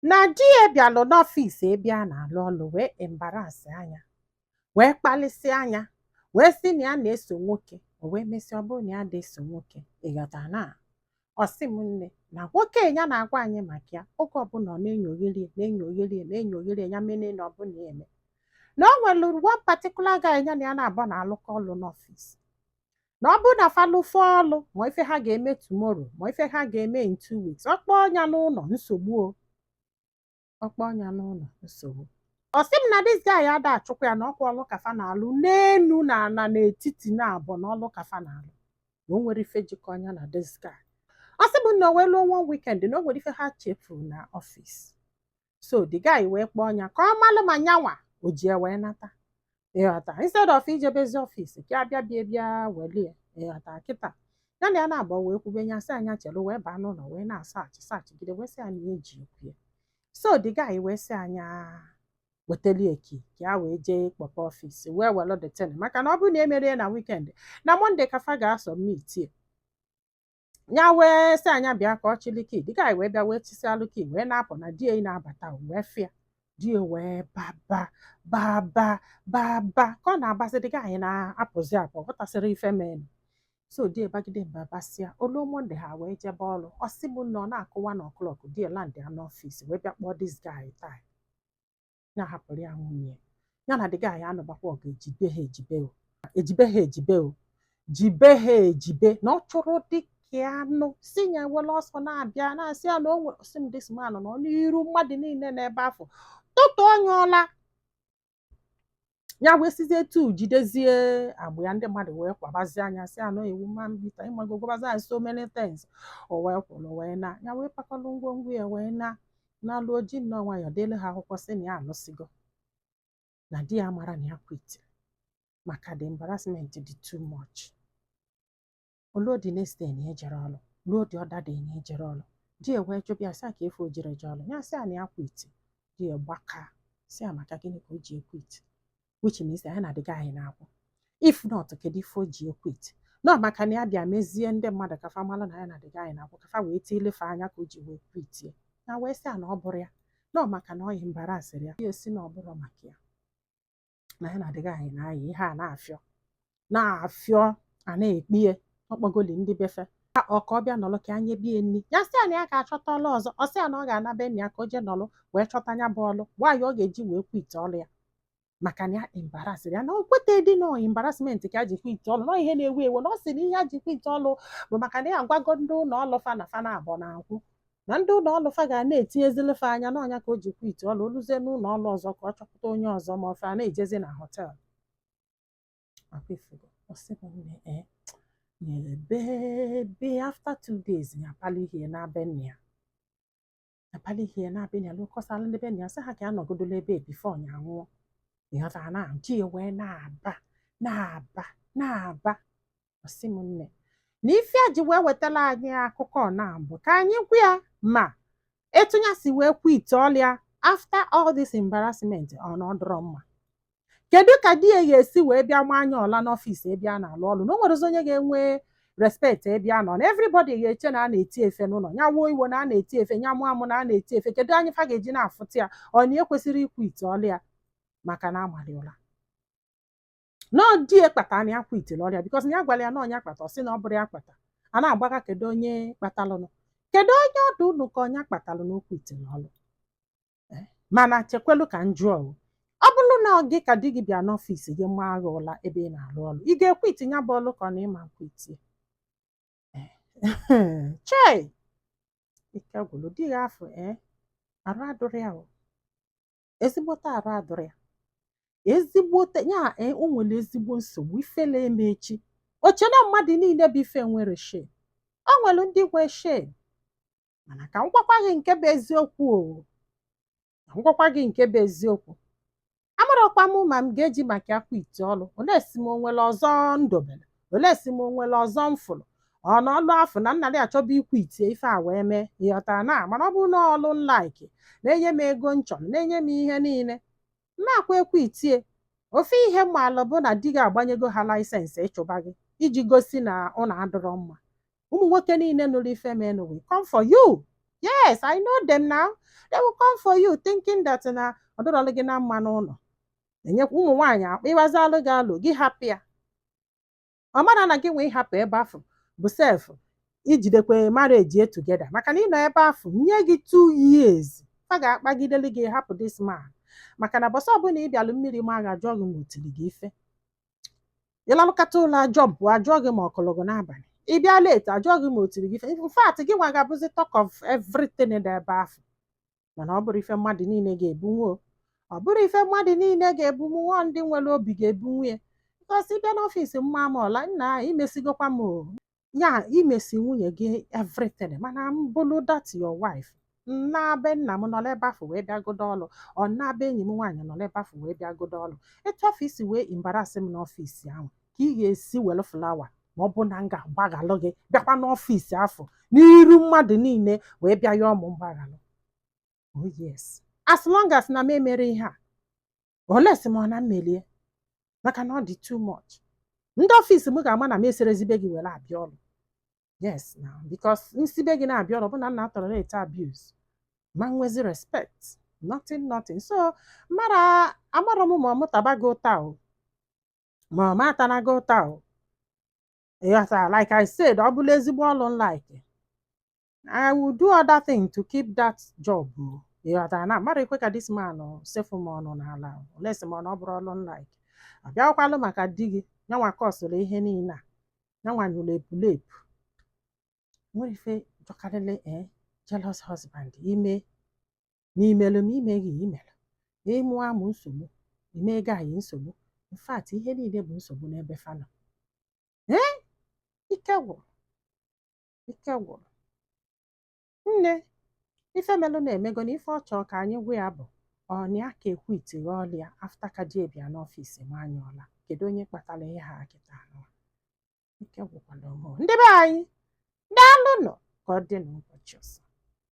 Na di ya bịalụ n'office ebe a na-alụ ọlụ, wee embarrass anya, wee kpalịsịa anya, wee sị na ya na-eso nwoke. O wee mesịa, ọ bụrụ na ya na-eso nwoke, ịghọta na ọ sị m, nne, na nwoke ya na-agwa anyị maka ya, oge ọbụla ọ na-enyogheri, na-enyogheri, na-enyogheri ya, mene na ọbụla ya eme na o nwere one particular guy ya na ya na-abụ na-alụkọ ọlụ n'office, na ọ bụrụ na fa lụfọ ọlụ, ma ife ha ga-eme tomorrow, ma ife ha ga-eme in 2 weeks, ọ kpọọ ya n'ụlọ, nsogbu o. Ọ kpọọ ya n'ụlọ, nsogbu. Ọ sị m na this guy ada achụkwa ya, na ọkwa ọlụ kafa na-alụ n'enu na ana n'etiti na abụọ, na ọlụ kafa na-alụ, na o nwere ife jikọ ya na this guy. Ọ sị m na o wee lụọ one weekend, na o nwere ife ha chefuru na office, so the guy wee kpọọ ya ka ọ malụ ma nyanwa o ji ya wee nata, ịghọta, instead of ijebezi office ka abịa bịa bịa welie, ịghọta. Kịta ya na ya na-abụọ wee kwube ya, sị anya chere, wee baa n'ụlọ, wee na-asearch searchgide, wee sị ya na ya eji ekwu ya. So the guy wee sị anya wetali key ka ya wee jee kpọpe office, wee were the thing, maka na ọ bụrụ na emerie na weekend, na Monday ka fa ga-asubmit ya. Ya wee sị anya bịa ka ọ chịlị key. The guy wee bịa, wee chịsịalụ key, wee na-apụ, na di ya na-abata, wee fịa di ya, wee baba baba baba ka ọ na-agbasị. The guy na-apụzi apụ, ghọtasịrị ife menụ. So di bagide mba basịa olu Monday, ha wee jebe ọrụ. Ọ sị m na ọ na-akụ 1 o'clock, di ya land ya n'office, wee bịa kpọọ this guy taa ya hapụrụ ya nwunye ya na the guy anọbakwa. Ọ ga-ejibe ha ejibe o, ejibe ha ejibe o, jibe ha ejibe, na ọ chụrụ dịka anụ si ya were ọsọ na-abịa, na-asị ya na o nwere sị m this man nọ n'iru mmadụ niile n'ebe afọ tụtụ onye ọla ya, wee sizie tu jidezie agbụ ya. Ndị mmadụ wee kwabazie anya, sị anọ ewu ma mbita ịmago gwabazi anyị so many things. O wee kwụrụ wee na ya, wee pakọlụ ngwongwo ya, wee na na-alụ oji nnọọ nwayọọ, dele ha akwụkwọ, sị na ya alụsigo, na di ya mara na ya quit maka the embarrassment dị too much. Oluo the next day na ejere ọlụ, ruo the other day na ejere ọlụ, di ya wee jụbịa, sị a ka efe o jere je ọlụ. Ya sị a na ya quit. Di ya gbaka, sị a maka gịnị ka o ji equit, which means ya na the guy na-akwụ. If not, kedu ife o ji equit? Nọ maka na ya bịa mezie ndị mmadụ ka fa malụ na ya na the guy na-akwụ, ka fa wee tilefe anya ka o ji wee quit ya. Na wee sị a na ọ bụrụ ya nọ maka na ọ yi embarrassịrị ya. Ya esi na ọ bụrụ maka ya na ya na the guy na-ayị ihe a na-afịọ na-afịọ a na-ekpie ọkpọgoli ndị befe ọ ka ọ bịa nọlụ ka anya bie nni. Ya sị ya na ya ga-achọta ọlụ ọzọ. Ọ sị ya na ọ ga-ana be nna ya ka o jee nọlụ wee chọta ya bụ ọlụ nwaanyị ọ ga-eji wee quit ọlụ ya, maka na ya embarrassịrị ya, na o kweta dị nọ embarrassment ka ya ji quit ọlụ, nọ ihe na-ewu ewu, na ọ sị na ihe ya ji quit ọlụ bụ maka na ya agwago ndị ụlọ ọlụ fa na fa na abụọ na-akwụ, na ndị ụlọ ọlụ fa ga na-etinyezili fa anya n'ọnya ka o ji quit ọlụ, oluzie n'ụlọ ọlụ ọzọ ka ọ chọpụta onye ọzọ, ma ọ fa na-ejezi na hotel. Akwa ifugo. Ọ sị m, nne, ee, na-ebe ebe after 2 days ya apali ihe na be nna ya, apali ihe na be nna ya, lụkọsala ndị be nna ya, sị ha ka ya nọgodola ebe before ya nwụọ, ịghọtara? Na ji ya wee na-aba na-aba na-aba. Ọ sị m, nne, na ife a ji wee wetara anyị akụkọ na mbụ ka anyị gwa ya ma etu ya si wee quit ọlịa after all this embarrassment, ọ na ọ dịrọ mma. Kedu ka di ya ga-esi wee bịa maa anya ọla n'office ebe a na-alụ ọlụ, na o nwerezi onye ga-enwe respect ebe a nọ, na everybody ga-eche na a na-eti efe n'ụlọ ya, wuo iwo na a na-eti efe ya, mụọ amụ na a na-eti efe? Kedu anyị fa ga-eji na-afụta ya? Ọ na ekwesịrị iquit ọlụ ya maka na amalị ụla nọọ di ya kpatara na ya quitiri ọrịa, because na ya gwara ya na ọnya kpata. Ọ sị na ọ bụrụ ya kpata, a na-agbaga. Kedu onye kpatalụnụ? Kedu onye ọdụ unu ka ọnya kpatalụ na o quitiri ọlụ? Mana chekwelu ka m jụọ o, ọ bụrụ na ọ gị ka di gị bịa n'office gị maa gị ụla ebe ị na-alụ ọlụ, ị ga-equit ya bụ ọlụ ka ọ na ịma nquitie? Chei, ike gwụrụ di gị afọ. Ee, arụ adụrụ ya o, ezigbote arụ adụrụ ya, ezigbote ya. Ee, o nwere ezigbo nsogbu. Ifele eme echi oche na mmadụ niile bụ ife nwere shame. O nwere ndị nwe shame, mana ka m gwakwa gị nke bụ eziokwu o, ka m gwakwa gị nke bụ eziokwu, amarọkwa m ma m ga-eji maka ya quit ọlụ. Olee si m onwere ọzọ m dobere? Olee si m onwere ọzọ m fụrụ ọ na ọlụ afọ na nnarị achọba iquitie ife a wee mee, ịghọtara? Na mana ọ bụrụ na ọlụ m like, na-enye m ego m chọrọ, na-enye m ihe niile, na-akwa equitie. Ofe ihe mmalụ bụ na di gị agbanyego ha license ịchụba gị iji gosi na ụnụ adịrọ mma. Ụmụ nwoke niile nụrụ ife menụ will come for you. Yes, I know them. Now they will come for you, thinking that na ọ dọrọlụ gị na mma n'ụlọ. Enyekwa ụmụ nwaanyị akpa ịwazalụ gị alụ gị, hapụ ya. Ọ mara na gị nwee ịhapụ ebe afọ bụ sef ijidekwe marriage ye together, maka na ị nọ ebe afọ nye gị 2 years, a ga-akpagidelu gị hapụ this man, maka na bọsọ ọbụla ị bịalụ mmiri ma ga-ajụọ gị ma otili gị ife. Ịlalụkata ụlọ ajọ mpụ, ajụọ gị ma ọkụlụ gị n'abalị. Ị bịa late, ajụọ gị ma otiri gị ife. In fact, gị nwa ga-abụzi talk of everything dị ebe afọ. Mana ọ bụrụ ife mmadụ niile ga-ebunwu o, ọ bụrụ ife mmadụ niile ga-ebunwu, ọ ndị nwere obi ga-ebunwu ya, because ịbịa n'ọfịs mma m ọla nna, imesigokwa m o ya imesi nwunye gị everything. Mana m bụrụ that your wife, nna be nna m nọrọ ebe afọ wee bịa godo ọlụ, ọ na be enyi m nwaanyị nọrọ ebe afọ wee bịa godo ọlụ. Etu ọfịs wee embarrass m n'ọfịs ahụ, ka ị ga-esi were flower, ma ọ bụ na m ga-agbaghalụ gị, bịakwa n'ọfịs afọ n'iru mmadụ niile wee bịa yọọ m mgbaghalụ. Oh yes, as long as na m emere ihe a, olesi m ọ na mmelie, maka na ọ dị too much. Ndị ọfịs m ga-ama na m eserezibe gị were abịa ọlụ. Yes na, because nsibe gị na-abịa ọlụ bụ na nna tolerate abuse, ma nwezi respect, nothing, nothing. So mara amarọ m ma ọ mụtaba gị ụta o, ma ọ matana gị ụta o. Ịghọta? Like I said, ọ bụla ezigbo ọlụ m like, I will do other thing to keep that job o. Ịghọtara na mara ekwe ka this man sefu m ọnụ n'ala, olesi m ọ na ọ bụrụ ọlụ m like. Ọ bịakwalụ maka di gị nyanwa kọsụrụ ihe niile a, nyanwa nyụrụ epulepu. Nwere ife jọkarịrị jealous husband ime ma imelụ ma imeghị imelụ ịmụ amụ nsogbu, ime ego anyị nsogbu. In fact, ihe niile bụ nsogbu n'ebe fa nọ. Ike gwụrụ, ike gwụrụ nne. Ife melụ na-emego na ife ọ chọọ ka anyị gwa ya bụ ọ na ya ka ekwu itighe ọlụ ya after ka di bịa n'ọfịs ma anyị ọla. Kedu onye kpatara ihe ha kịta anụ? Ike gwụkwara m. Ndị be anyị, daalụnụ. Ka ọ dị n'ụbọchị ọzọ.